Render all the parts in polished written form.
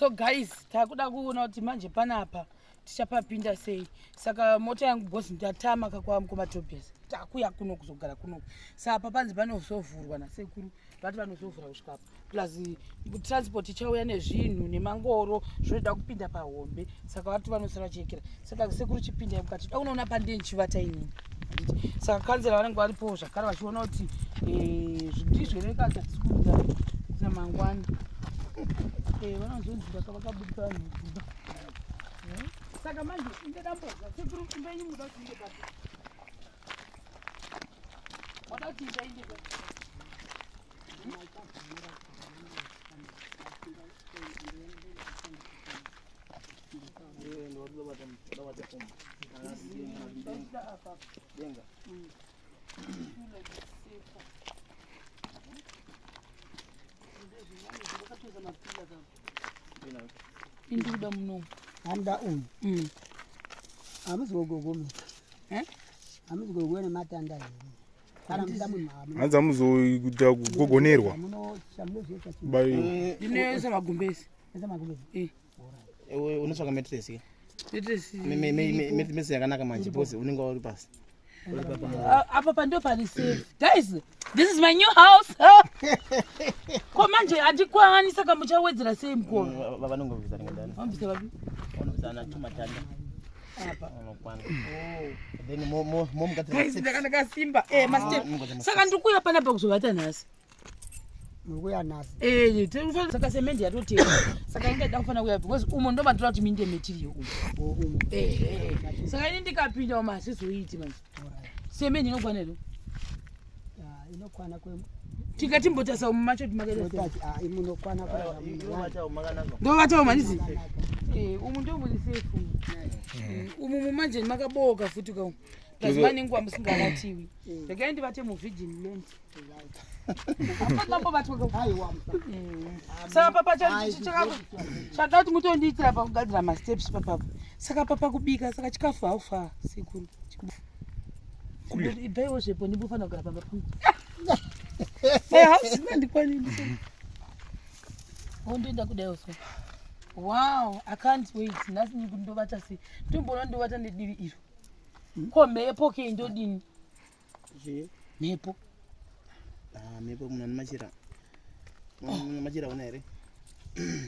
So guys, takuda kuona kuti manje panapa tichapapinda sei. Saka mota yangu boss ndatama kakwa mukoma Tobias. Takuya kuno kuzogara kuno. Saka apa panzi panozovhurwa nasekuru. Vati vanozovhura kusvika apa. Plus transport ichauya nezvinhu nemangoro zvoda kupinda pahombe. Saka vati vanosara vachiyekera. Saka sekuru chipindai mukati. Da unoona pandei ndichivata inini. Handiti? Saka kanzera vanenge varipowo zvakare vachiona kuti eh, ndizvo here kana hatisi kuita kuita mangwana. Eh, vanozonzi vakabudisa vanhu mudzimba. Eh, Saka manje inde damboza sekuru imba yenyu muda kuti inde papi? Wada kuti imba inde papi? Indikuda muno. Hamda uyu. Hamuzi kugogomeka. Eh? Hamuzi kugogona matanda here. Kana muda munhu hamu. Hanzi hamuzoita kugogonerwa. Muno chamunozoita chii? Bai. Ndinoisa magumbezi. Esa magumbezi. Eh. Iwe unotsvaka mattress ke? Mattress. Mattress yakanaka manje because unenge uri pasi. Apa pando pari safe. Guys, this is my new house. Ko manje handikwani saka muchawedzera sei mukoma? Vanongobvisa rimwe danda. Vanobvisa vapi? Vanobvisa ana tumatanda. Apa. Unokwana. Then mo mo mo mugadzira Guys, steps. ndakanakasimba. Eh, mastep. Mugadzira Saka masteps. ndikuya panapa kuzovata nhasi. Muri kuya nhasi. Eh, tinofanira saka semende yatotenga. Saka inga ida kufanira kuya because umo ndo mandinoda kuti minde material umo. O umu. Eh, eh. Saka ini ndikapinda umo hazvizoiti manje. Alright. Semende inokwana here? Ah, inokwana kwe Tikatimbotasa umu macho timakaita sei? motati ah imunokwana kwa Iwe wacha makanaka. Ndovatawo manisi. Eh, umu ndo muri safe umu. Umu mumanje makaboka futi ka umu. Plus mane nguva musingavatiwi. Regai ndivate muvirgin land. Hapana mambovatwa ka. Aiwa. Saka papa chada kuti mutondiitira pakugadzira masteps papapo. Saka papa kubika saka chikafu haufa sekuru. Ibvaiwo zvepo ndimbofanira kugara pamba pangu. My house inandikwanini. Wondoenda kudai so. Wow, I can't wait. Nhasi ndovata sei? Ndomboona ndovata nedivi iro. Ko mhepo ke ndodini? Zvi. Mhepo. Ah, mhepo munhu ane machira. Mune machira una here?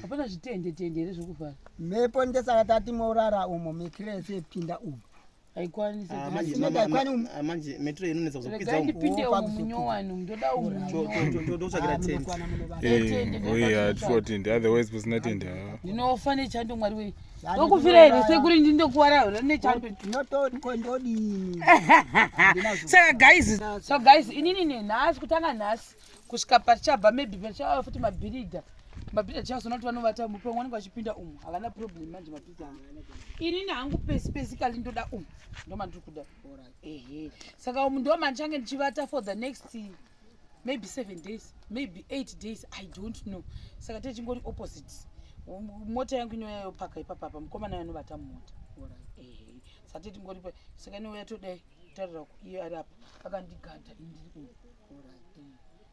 Hapana zvitende tende here zvokuvhara? Mhepo ndesaka tati morara umo matress epinda umu. Haikwanisi. Ah, manje Simende haikwani umu. ah, manje metro inonetsa kuzokwidza Regai umu. ndipinde Oh, umu pakuzokwidza. munyowani umu ndoda umu. Alright. Ndotsvagira Ah, tent. munokwana munovata. Eh, oya tifuwa tende otherwise pasina tende ha. Ndinofa nechando mwari wei. Chando Ndokufira here ndinouraya. sekuri ndindokuwara here nechando. Ndinotoko ndodini. Handina zvo- Saka guys, so guys inini nenhasi kutanga nhasi kusvika patichabva maybe pachava futi mabhiridha. Mabhiridha tichazoona kuti vanovata mupi vamwe vanenge vachipinda umu havana problem manje mabhiridha anga. Inini hangu pesi pesikali ndoda umu ndomandiri kuda. Alright. Ehe. Saka umu ndo mandichange ndichivata for the next maybe 7 days, maybe 8 days, I don't know. Saka techingori opposite. Mota yangu inouya yopaka ipapapa mukomana anovata mumota. Alright. Ehe. Saka techingori saka inouya todai tarira iye ari apa akandigadha ini ndiri umu. Alright.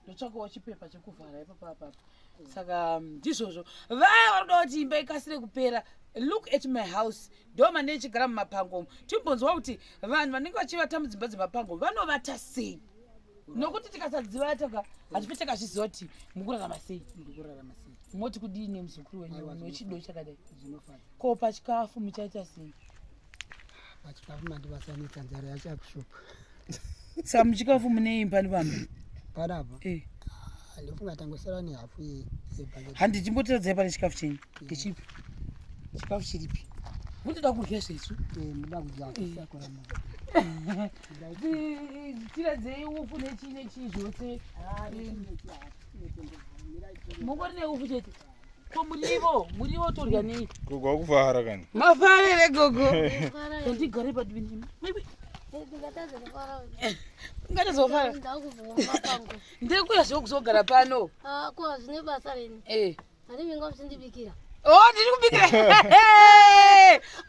Ndotsvakawo chipepa chekuvhara ipapa apapa. Saka ndizvozvo. Vaya vari kuda kuti imba ikasire kupera. Look at my house. Ndo mane ichigara mumapango umu. Timbonzwa kuti vanhu vanenge vachivata mudzimba dzemapango vanovata sei? Nokuti tikasadzivata ka hatifi takazviziva kuti mukurarama sei. Muri kurarama sei? Moti kudini muzukuru wenyu Aiwa, nochido chakadai? Zvinofadza. Ko pachikafu muchaita sei? Pachikafu mandivasanetsa nzara yachakushupa. Saka muchikafu mune imba nepamba? Panapa. Eh. Ah, ndofunga tangosara nehafu yebhaketi. Handi chimbotiradzai pane chikafu chenyu. Ndechipi? Chikafu chiripi? Munotoda kudya zvesu. Eh, muda kudya kusakura munhu. Tiradzei upfu nechii nechii zvose. Mungori neufu chete. Ko muriwo, muriwo torya nei? Gogo wakufara kani. Mafara here gogo? Ndigare padivi nemi. Maybe ungatazofara. Ndiri kuuya zve kuzogara pano. Ko zvine basa reni? Eh. Handivinga muchindibikira. Oh, ndiri kubikira.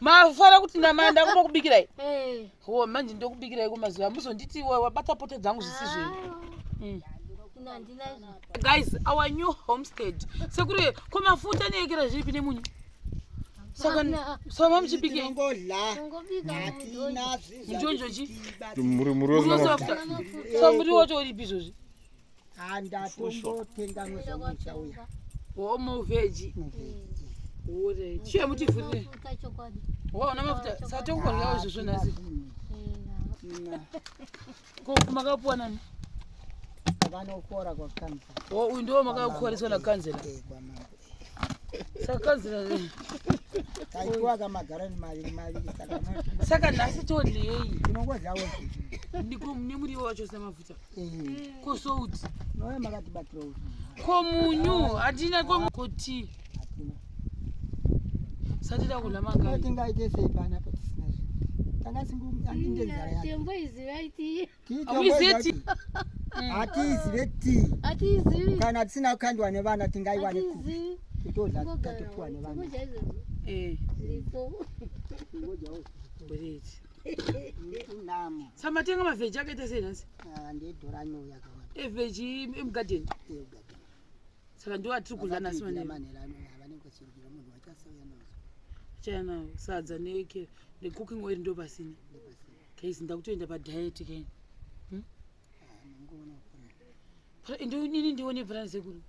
Mafara kuti ndamanda kumbokubikirai. Eh. Ho, manje ndokubikirai kumazuva. Muzonditi wabata poto dzangu zvisizvo. Ah, Handina izvo. Guys, our new homestead. Sekuru, ko mafuta neekera zviripi nemunyu? Saka Hapana. saka mamuchibikei? Tinongodla. Tongobika Hatina Mujonjo chi? Muriwo usina Muriwo mafuta. usina mafuta. Saka muriwo wacho uripi izvozvi? Handatombotenga muchauya. Womuveji. Ore. Chiye mutivhurire. Mafuta chokwadi. Waona mafuta. Saka tongoryawo izvozvo nhasi. Ko makapuwa nani? Vanokora kwakanza. Wo uyu ndiwo makakoreswa nakanzela. Kwamambo. Saka kanzela. Taipiwa kamagarani maviri maviri saka Saka nhasi todyei? tinongodlawo. Nemuriwo wacho usina mafuta. Ko salt. Noye makatibatira uyu. Ko munyu hatina ko ko tea. Hatina. Sati takudya magai. Tingaite sei panapa tisina zvinhu. Tanga singu andinde nzara yake. Tembo iziva iti. Hamuizive tea? Hatiizive tii. Hatiizivi. Kana tisina kukandwa nevana tingaiwane kupi. Hatiizivi. Totodla tatopiwa nevana. Tingodya izvozvo. Eh, Zviripo. wait. Namo. Saka matenga mavheji akaita sei nhasi? Ndedhorano yakawanda. Evheji emugadheni. Eugadi. Saka ndiwo atiri kudya nhasi manheru. Manheru anouya vanenge vachirukira munhu vachasauya nazvo. Chana sadza neke necooking oil ndo pasina. Guys, ndakutoenda padiet ke. Mungoona kupura. Inini ndione plan sekuru.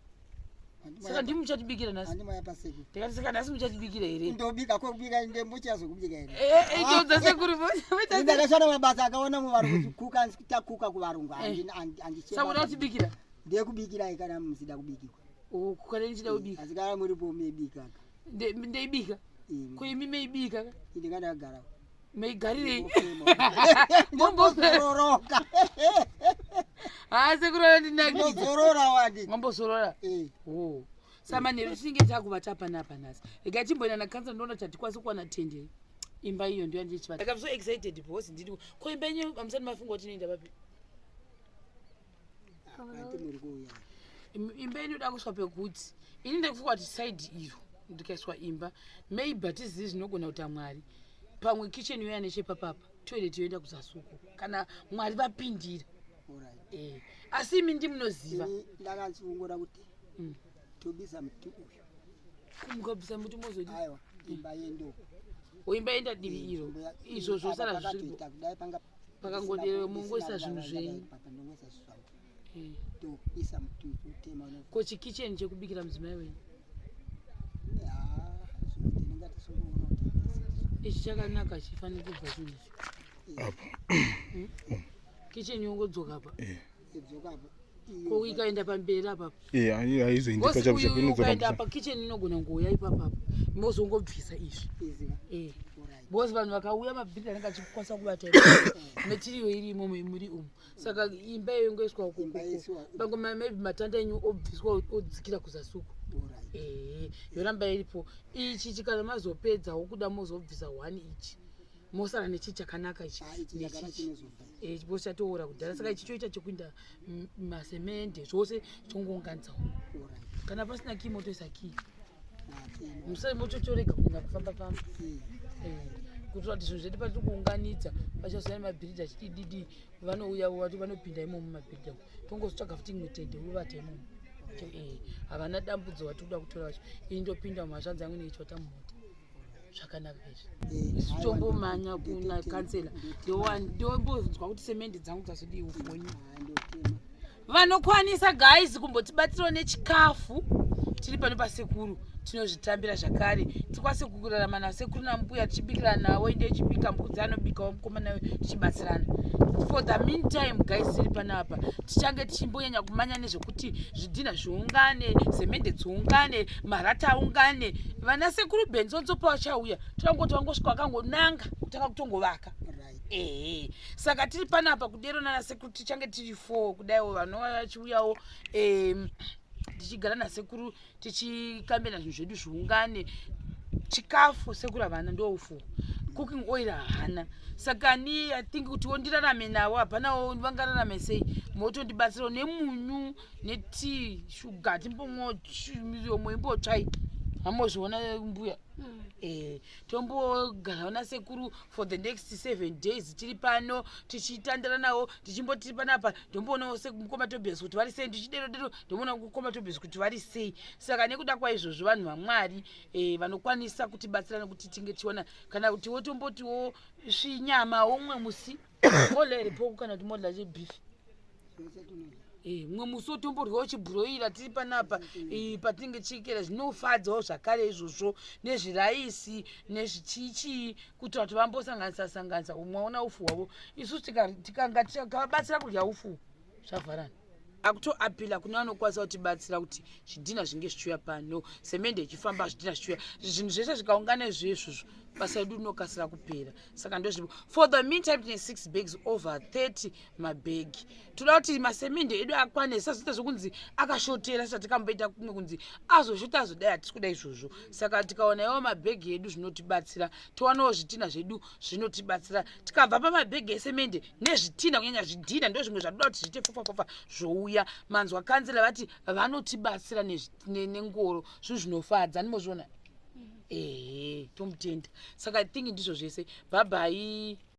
Saka ndimi muchatibikira nhasi. Handimaya paseku. Ndikati saka nhasi muchatibikira here? Ndobika kwekubika ndembuchazokubika here. Eh, eh, ndodza sekuru. Ndakashanda mabasa akaona muvarungu kuka takuka kuvarungu Saka uda kutibikira? ndekubikirai kana musida kubikirwa. Oh, kana ndichida kubika. Asi kana muripo meibika. Ndeibika. Ko imi meibika? Ndinga ndakagara. Meigarirei? Ndombozororoka. Haa sekuru anondinakidza. Ndozorora wandi. Mambozorora. Eh. Oh. Samanheru tinenge takuvata panapa nhasi. Regai timboenda nakanzela ndoona kuti hatikwanisi kuwana tende. Imba iyo ndiyo yandichivata. I'm so excited because ndiri ko imba yenyu hamusati mafunga kuti inoenda papi? Ati muri kuuya. Imba inoda kuiswa pekuti ini ndikufunga kuti side iro ndikaiswa imba maybe hatizivi zvinogona kuita Mwari. Pamwe kitchen yoya nechepapapa toilet yoenda kuzasi uko kana Mwari vapindira. Alright. Eh. Asi imi ndimunoziva. Ini ndakatsungura kuti tobisa muti uyu. Mukabvisa muti mozodi. Aiwa, imba yendo. Imba yenda divi iro. Izvo zvosara zviripo. Pakatoita kudai panga Pakangodero mongoisa zvinhu zvenyu. Papa ndongoisa zvinhu zvangu. Eh. Tobisa muti uyu totema uno. Ko chikicheni chekubikira mudzimai wenyu Ah, zvino tinenge tisingoona kuti ichi chakanaka chifanira kubva chinhu ichi. Apo. Kicheni yongodzoka apa. idzoka apo. Ko ikaenda pamberi apapa. Eh, haizoendi Ngozi pachapo uyu chapo inodzoka ukaenda pamusana. apa kicheni inogona kungouya ipapapa. Mozongobvisa izvi. Iziva. Eh. Alright. Because vanhu vakauya mabhidhi anenge achikwanisa kubata ipapo. Material iri imomo muri umu. Saka imba iyo yongoiswa uko. Imba yoiswa. Pamwe maybe matanda enyu obviswa odzikira kuzasi uko. Alright. Ehe, yoramba iripo. Ichi chikana mazopedzawo kuda mozobvisa one ichi. Mosara nechi chakanaka ichi. Ah, ichi chakara Nechichi. chinozobva. Eh, chibosi chatoora kudhara saka ichi choita chekuinda masemende zvose chongounganidzawo. Alright. Kana pasina kii motoisa kii. Ah, tino. Musai mochochorega kunyanya kufamba famba. Eh. Eh, kuitira kuti zvinhu zvedu patiri kuunganidza pachasiyana mabhiridha achidididi vanouya vati vanopinda imomo mumabhiridha umu tongozotsvaga futi imwe tende vovata imomo Eh, havana dambudzo vatiri kuda kutora vacho ini ndopinda muhashanzi yangu neichivata mumota zvakanaka izvi Eh, isu aiwa, tombomanya kuna kansela ndombonzwa kuti semendi dzangu dzazodii ufonyi Ah, ndotema. vanokwanisa guys kumbotibatsirawo nechikafu tiri pano pasekuru tinozvitambira zvakare tikwanise kurarama nasekuru nambuya tichibikira nawo inde ichibika mbudzi anobikawo mukomana tichibatsirana for the meantime guys tiri panapa tichange tichimbonyanya kumanya nezvekuti zvidhina zviungane, semende dziungane, marata aungane. Vana sekuru Benzonzo pavachauya tongoti vangosvika vakangonanga kutanga kutongovaka. Right. Ehe, saka tiri panapa kudero nana sekuru tichange tiri four kudaiwo vanova vachiuyawo tichigara nasekuru tichikambena zvinhu zvedu zviungane. Chikafu sekuru havana, ndoufu cooking oil havana, saka ni I think kutiwo ndirarame navo hapanawo vangararame sei. Motondibatsirawo nemunyu netii, shuga timbomwawo, miromo imbotsvai. Ambozviona mbuya. Tombogarawo nasekuru for the next 7 days tiri pano, tichitandara nawo, tichimboti tiri panapa, ndomboonawo mukoma Tobias kuti vari sei, ndichidero dero, ndomboona mukoma Tobias kuti vari sei. Saka nekuda kwaizvozvo, vanhu vaMwari vanokwanisa kutibatsira nekuti tinge tichiona kana kutiwo tombotiwo svinyama umwe musi, modla here pork kana kuti modla chebeef? Zvese tinodya. Mumwe musi wotomboryawo chibroiler tiri panapa, patinenge tichikera, zvinofadzawo zvakare izvozvo, nezviraisi nezvichichii, kuitira kuti vambosanganisa sanganisa. Umwe waona ufu hwavo, isusu tikanga tikavabatsira kudya ufu, zvavharana. Akutoappeala kune vanokwanisa kutibatsira kuti zvidhina zvinge zvichiuya pano, semende ichifamba, zvidhina zvichiuya, zvinhu zvese zvikaungana izvozvo, basa redu rinokasira kupera. Saka ndozvipo. For the meantime, tine six bags over 30 mabhegi. Toda kuti masemende edu akwane, sazoita zvokunzi akashotera, satikamboita kumwe kunzi azoshota, azodai. Hatisi kuda izvozvo. Saka tikaona iwo mabhegi edu zvinotibatsira, towanawo zvitina zvedu zvinotibatsira. Tikabva pamabhegi esemende nezvitina, kunyanya zvidhina, ndo zvimwe zvatoda kuti zviite fofafofa zvouya. Manzwa kanzela vati vanotibatsira nengoro, zvinhu zvinofadza, ndimozviona. Ehe, tomutenda. Saka I think ndizvo zvese. Bye bye.